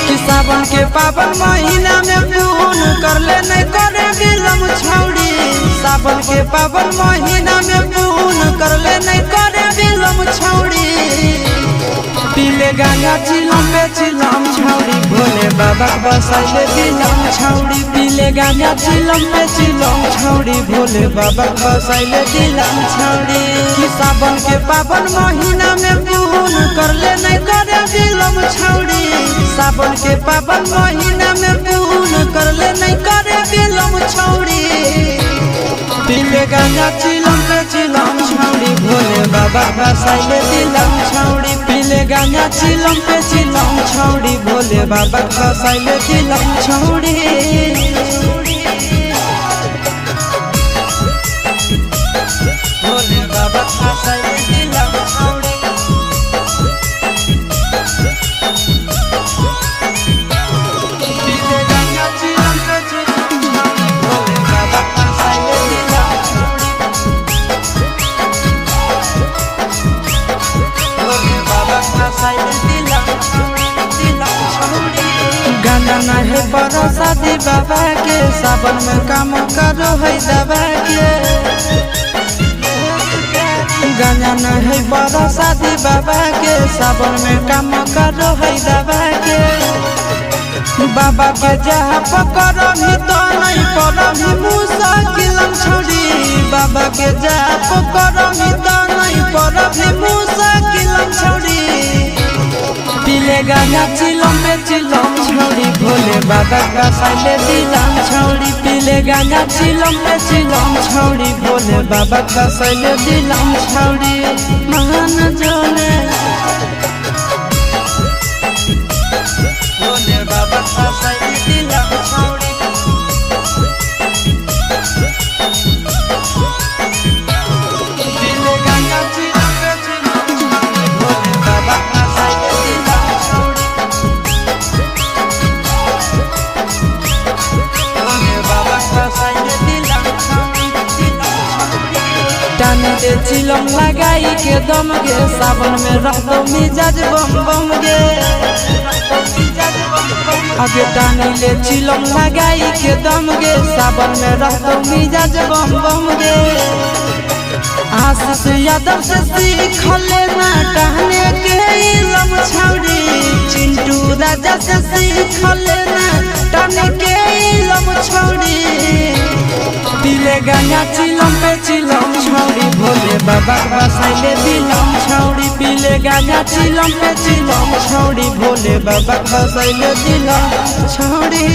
कि सावन के पावन महीना में पून कर ले नहीं करे बिलम छौड़ी। सावन के पावन महीना में पून कर ले नहीं करे बिलम छौड़ी। पीले गांजा चिलम पे चिलम छौड़ी, भोले बाबा बसैले दिलम छौड़ी। पीले गांजा चिलम पे चिलम छौड़ी, भोले बाबा बसैले दिलम छौड़ी। कि सावन के पावन महीना में पून कर ले नहीं करे बिलम छौड़ी। सावन के पावन महीना में पून कर ले नहीं करे बिलम छौड़ी। पीले गांजा चिलम पे चिलम छौड़ी, भोले बाबा बसैले दिलम छौड़ी। पीले गांजा चिलम पे चिलम छौड़ी, भोले बाबा बसैले दिलम छौड़ी। भोले बाबा बसैले दिलम छौड़ी। पीले गांजा चिलम पे चिलम छौड़ी, भोले बाबा बसैले दिलम छौड़ी। भोले बाबा बसैले दिलम छौड़ी, दिलम छौड़ी। गाना ना है बरसाती बाबा के, सावन में काम करो है दबा के। गाना ना है बरसाती बाबा के, सावन में काम करो है दबा के। बाबा के जहाँ पकड़मी तो नहीं पड़मी मुसा किलम छौड़ी। बाबा के जहाँ पकड़मी तो नहीं पड़मी मुसा किलम छौड़ी। पीले गाना चिलम पे चिलम छौड़ी, भोले बाबा बसैले दिलम छौड़ी। पीले गाना चिलम पे चिलम छौड़ी, भोले बाबा बसैले दिलम छौड़ी। महान जोने भोले बाबा बसैले दिलम छौड़ी। पीले गाना चिलम पे चिलम छौड़ी, भोले बाबा बसैले दिलम छौड़ी। भोले बाबा बसैले दिलम छौड़ी, दिलम छौड़ी। टान दे चिलम लगाई के दम गे, सावन में रख दो मिजाज बम बम गे। आगे टानी ले चिलम लगाई के दम गे, सावन में रख दो मिजाज बम बम गे। आशीष यादव से सीख लेना टहने के इलम छौड़ी। चिंटू राजा से सीख लेना टहने के इलम छौड़ी। पीले गाना चिलम पे चिलम छौड़ी, भोले बाबा बसैले दिलम छौड़ी। पीले गाना चिलम पे चिलम छौड़ी, भोले बाबा बसैले दिलम छौड़ी।